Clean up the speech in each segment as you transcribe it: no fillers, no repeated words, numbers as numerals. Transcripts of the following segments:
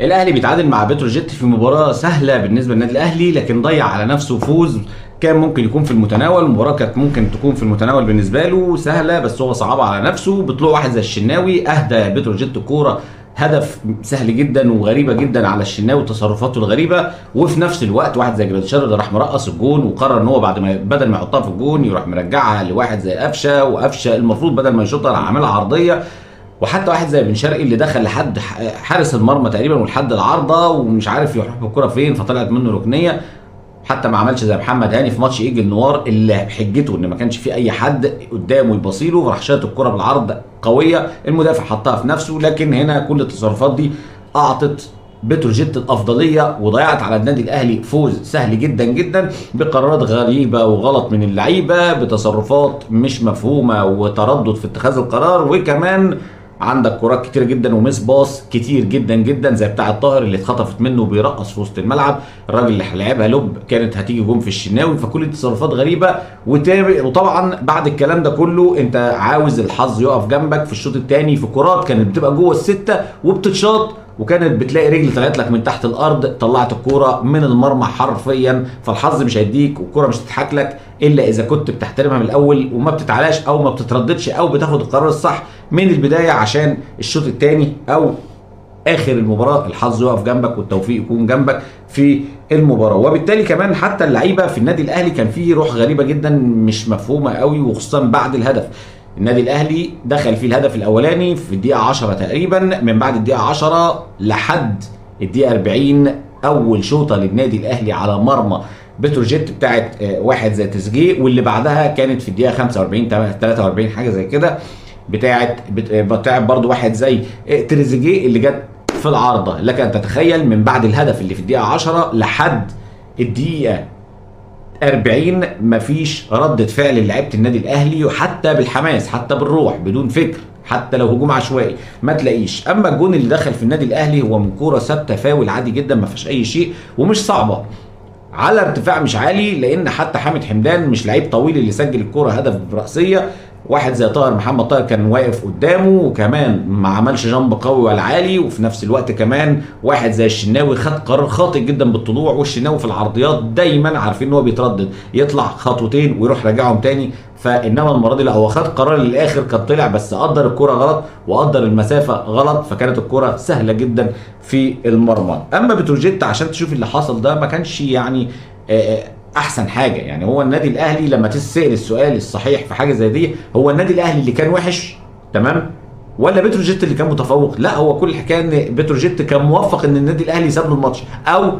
الاهلي بيتعادل مع بتروجيت في مباراة سهلة بالنسبة للنادي الاهلي، لكن ضيع على نفسه فوز كان ممكن يكون في المتناول. المباراة كانت ممكن تكون في المتناول بالنسبة له سهلة، بس هو صعبها على نفسه بطلوع واحد زي الشناوي. اهدى بتروجيت الكورة، هدف سهل جدا وغريبة جدا على الشناوي وتصرفاته الغريبة. وفي نفس الوقت واحد زي جراديشار اللي راح مرقص الجون وقرر ان هو بعد ما بدل ما يحطها في الجون يروح مرجعها لواحد زي قفشه، وقفشه المفروض بدل ما يشوطها راح عاملها عرضية. وحتى واحد زي بن شرقي اللي دخل لحد حارس المرمى تقريبا ولحد العارضة ومش عارف يروح بالكرة فين، فطلعت منه ركنيه. حتى ما عملش زي محمد هاني في ماتش ايجل نوار اللي بحجته ان ما كانش في اي حد قدامه يبصيله، وراح شاط الكره بالعرض قوية، المدافع حطها في نفسه. لكن هنا كل التصرفات دي اعطت بتروجيت الافضلية وضيعت على النادي الاهلي فوز سهل جدا جدا بقرارات غريبة وغلط من اللعيبة، بتصرفات مش مفهومه وتردد في اتخاذ القرار. وكمان عندك كرات كتير جدا و miss pass كتير جدا جدا زي بتاع الطاهر اللي اتخطفت منه بيرقص في وسط الملعب، الراجل اللي لعبها lob كانت هتيجي جون في الشناوي. فكل دي تصرفات غريبة. وطبعا بعد الكلام ده كله انت عاوز الحظ يقف جنبك في الشوط الثاني في كرات كانت بتبقى جوه الستة وبتتشاط، وكانت بتلاقي رجل طلعت لك من تحت الارض طلعت الكورة من المرمى حرفيا. فالحظ مش هيديك والكوره مش هتضحك لك الا اذا كنت بتحترمها من الاول وما بتتعلاش او ما بتترددش او بتاخد القرار الصح من البداية، عشان الشوط الثاني او اخر المباراة الحظ يقف جنبك والتوفيق يكون جنبك في المباراة. وبالتالي كمان حتى اللعيبة في النادي الاهلي كان فيه روح غريبة جدا مش مفهومه قوي، وخصوصا بعد الهدف. النادي الاهلي دخل فيه الهدف الاولاني في الدقيقة 10 تقريبا، من بعد الدقيقة 10 لحد الدقيقة 40 اول شوطه للنادي الاهلي على مرمى بتروجيت بتاعت واحد زي تسجيه، واللي بعدها كانت في الدقيقة 45 43 حاجة زي كده بتاعت برضو واحد زي تريزيجيه اللي جت في العارضة. لك ان تتخيل من بعد الهدف اللي في الدقيقة 10 لحد الدقيقة 40 مفيش ردة فعل لعيبة النادي الاهلي، وحتى بالحماس حتى بالروح بدون فكر، حتى لو هجوم عشوائي ما تلاقيش. اما الجون اللي دخل في النادي الاهلي هو من كورة ثابتة فاول عادي جدا ما فيهاش اي شيء ومش صعبة، على ارتفاع مش عالي، لان حتى حامد حمدان مش لعيب طويل اللي سجل الكورة هدف براسيه. واحد زي طاهر محمد طاهر كان واقف قدامه وكمان ما عملش jump قوي ولا عالي. وفي نفس الوقت كمان واحد زي الشناوي خد قرار خاطئ جدا بالطلوع، والشناوي في العرضيات دايما عارفين ان هو بيتردد، يطلع خطوتين ويروح راجعهم تاني. فانما المرة دي لا، هو خد قرار للاخر، كان طلع بس قدر الكره غلط وقدر المسافة غلط، فكانت الكره سهلة جدا في المرمى. اما بتروجيت عشان تشوف اللي حصل ده ما كانش يعني احسن حاجة. يعني هو النادي الاهلي لما تسال السؤال الصحيح في حاجة زي دي، هو النادي الاهلي اللي كان وحش تمام ولا بتروجيت اللي كان متفوق؟ لا، هو كل الحكاية ان بتروجيت كان موفق ان النادي الاهلي ساب له الماتش او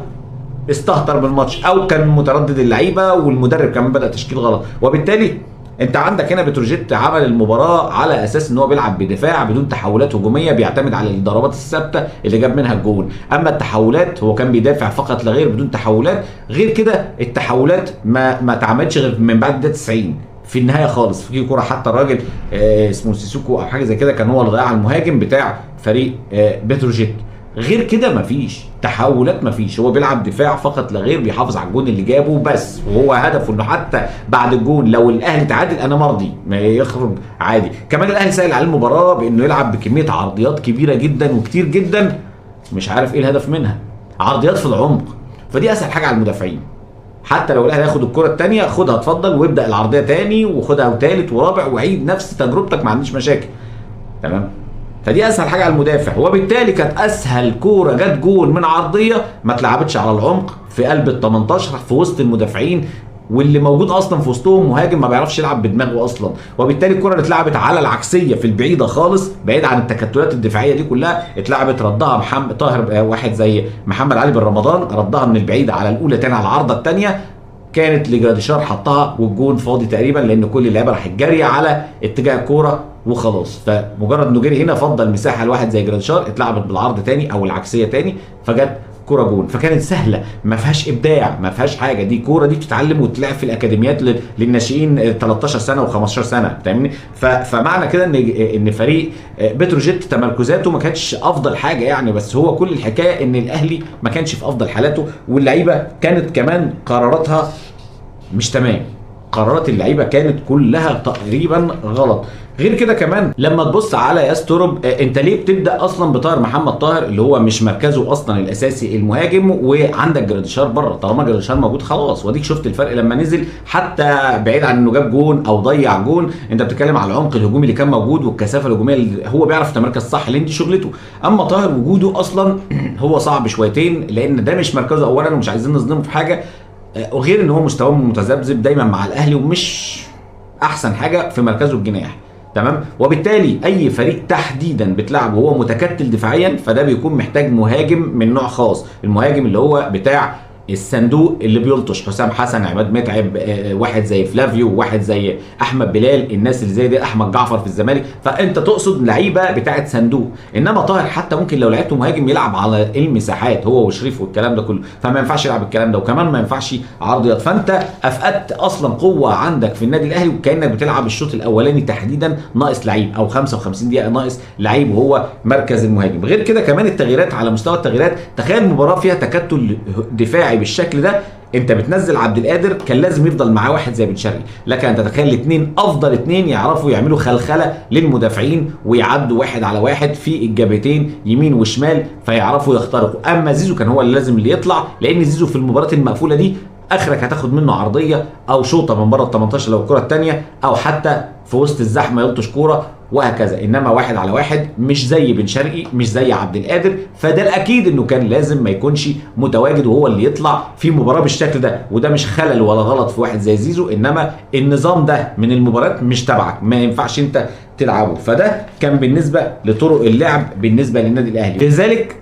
استهتر بالماتش او كان متردد اللعيبة والمدرب كمان بدا تشكيل غلط. وبالتالي انت عندك هنا بتروجيت عمل المباراة على اساس ان هو بيلعب بدفاع بدون تحولات هجومية، بيعتمد على الضربات الثابتة اللي جاب منها الجون. اما التحولات هو كان بيدافع فقط لا غير بدون تحولات. غير كده التحولات ما اتعملتش غير من بعد الدقيقة 90 في النهاية خالص. في كورة حتى الراجل اسمه سيسوكو او حاجة زي كده كان هو اللي ضيع المهاجم بتاع فريق بتروجيت. غير كده مفيش تحولات، مفيش، هو بيلعب دفاع فقط لا غير، بيحافظ على الجون اللي جابه بس. وهو هدفه انه حتى بعد الجون لو الاهلي تعادل انا مرضي، ما يخرج عادي. كمان الاهلي سهل على المباراة بانه يلعب بكمية عرضيات كبيرة جدا وكتير جدا، مش عارف ايه الهدف منها، عرضيات في العمق، فدي اسهل حاجة على المدافعين. حتى لو الاهلي ياخد الكره الثانية خدها اتفضل وابدا العرضية تاني وخدها وثالث ورابع وعيد نفس تجربتك، ما عنديش مشاكل تمام. فدي اسهل حاجة على المدافع، وبالتالي كانت اسهل كورة جت جول من عرضية ما اتلعبتش على العمق في قلب ال 18 في وسط المدافعين، واللي موجود اصلا في وسطهم مهاجم ما بيعرفش يلعب بدماغه اصلا. وبالتالي الكره اللي اتلعبت على العكسيه في البعيدة خالص بعيد عن التكتلات الدفاعية دي كلها اتلعبت، ردها محمد طاهر واحد زي محمد علي بن رمضان ردها من البعيدة على الاولى تاني على العارضة الثانية كانت لجراديشار حطها والجون فاضي تقريبا، لان كل اللعيبة راحت جارية على اتجاه الكورة وخلاص. فمجرد انه جري هنا فضل مساحة لواحد زي جراديشار، اتلعبت بالعرض تاني او العكسيه تاني فجت كورة جون. فكانت سهلة ما فيهاش ابداع ما فيهاش حاجة، دي كورة دي بتتعلم وتلعب في الاكاديميات للناشئين 13 سنة و15 سنة فاهمني. فمعنى كده ان فريق بتروجيت تمركزاته ما كانتش افضل حاجة يعني، بس هو كل الحكاية ان الاهلي ما كانش في افضل حالاته، واللعيبة كانت كمان قراراتها مش تمام. قرارات اللعيبة كانت كلها تقريبا غلط. غير كده كمان لما تبص على ياس توروب، انت ليه بتبدا اصلا بطاهر محمد طاهر اللي هو مش مركزه اصلا الاساسي المهاجم، وعندك جراديشار بره؟ طالما جراديشار موجود خلاص، واديك شفت الفرق لما نزل، حتى بعيد عن انه جاب جون او ضيع جون، انت بتتكلم على العمق الهجومي اللي كان موجود والكثافه الهجومية اللي هو بيعرف يتمركز صح لان دي شغلته. اما طاهر وجوده اصلا هو صعب شويتين لان ده مش مركزه اولا، ومش عايزين نظلمه في حاجة، وغير ان هو مستواه متذبذب دايما مع الاهلي ومش احسن حاجة في مركزه الجناح، تمام. وبالتالي اي فريق تحديدا بتلعبه وهو متكتل دفاعيا فده بيكون محتاج مهاجم من نوع خاص، المهاجم اللي هو بتاع الصندوق اللي بيلطش، حسام حسن، عماد متعب، واحد زي فلافيو، واحد زي احمد بلال، الناس اللي زي دي، احمد جعفر في الزمالك. فانت تقصد لعيبة بتاعه صندوق. انما طاهر حتى ممكن لو لعبته مهاجم يلعب على المساحات هو وشريف والكلام ده كله، فما ينفعش يلعب الكلام ده، وكمان ما ينفعش عرضيات. فانت افقدت اصلا قوة عندك في النادي الاهلي، وكانك بتلعب الشوط الاولاني تحديدا ناقص لعيب، او 55 دقيقة ناقص لعيب وهو مركز المهاجم. غير كده كمان التغييرات، على مستوى التغييرات تخيل مباراة فيها تكتل دفاعي بالشكل ده، انت بتنزل عبد القادر كان لازم يفضل معاه واحد زي بن شرقي، لكن انت تتخيل الاثنين افضل اثنين يعرفوا يعملوا خلخله للمدافعين ويعدوا واحد على واحد في الجبهتين يمين وشمال فيعرفوا يخترقوا. اما زيزو كان هو اللي لازم اللي يطلع، لان زيزو في المباراة المقفولة دي اخرك هتاخد منه عرضية او شوطه من بره ال 18 لو الكره الثانية، او حتى في وسط الزحمة يلطش كورة وهكذا. انما واحد على واحد مش زي بن شرقي، مش زي عبد القادر، فده الاكيد انه كان لازم ما يكونش متواجد وهو اللي يطلع في مباراة بالشكل ده. وده مش خلل ولا غلط في واحد زي زيزو، انما النظام ده من المباريات مش تبعك، ما ينفعش انت تلعبه. فده كان بالنسبة لطرق اللعب بالنسبة للنادي الاهلي. لذلك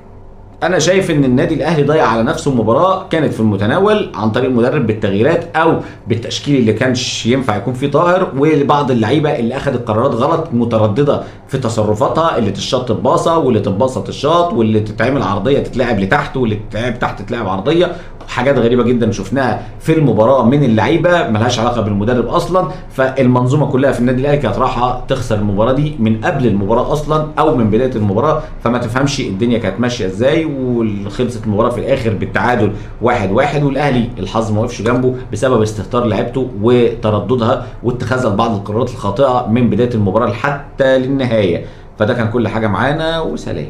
انا شايف ان النادي الاهلي ضيع على نفسه مباراة كانت في المتناول عن طريق المدرب بالتغييرات او بالتشكيل اللي كانش ينفع يكون فيه طاهر، وبعض اللعيبة اللي اخذت قرارات غلط مترددة في تصرفاتها، اللي تشط بباصه واللي تتباصه تشاط، واللي تتعمل عرضية تتلعب لتحت، واللي تتلعب تحت تتلعب عرضية. حاجات غريبة جدا شفناها في المباراة من اللعيبة ملهاش علاقة بالمدرب اصلا. فالمنظومه كلها في النادي الاهلي كانت رايحة تخسر المباراة دي من قبل المباراة اصلا او من بداية المباراة، فما تفهمش الدنيا كانت ماشية ازاي. وخلصت المباراة في الاخر بالتعادل 1-1، والاهلي الحظ ما وقفش جنبه بسبب استهتار لعيبته وترددها واتخاذها لبعض القرارات الخاطئة من بداية المباراة حتى للنهاية. فده كان كل حاجة معانا، وسلام.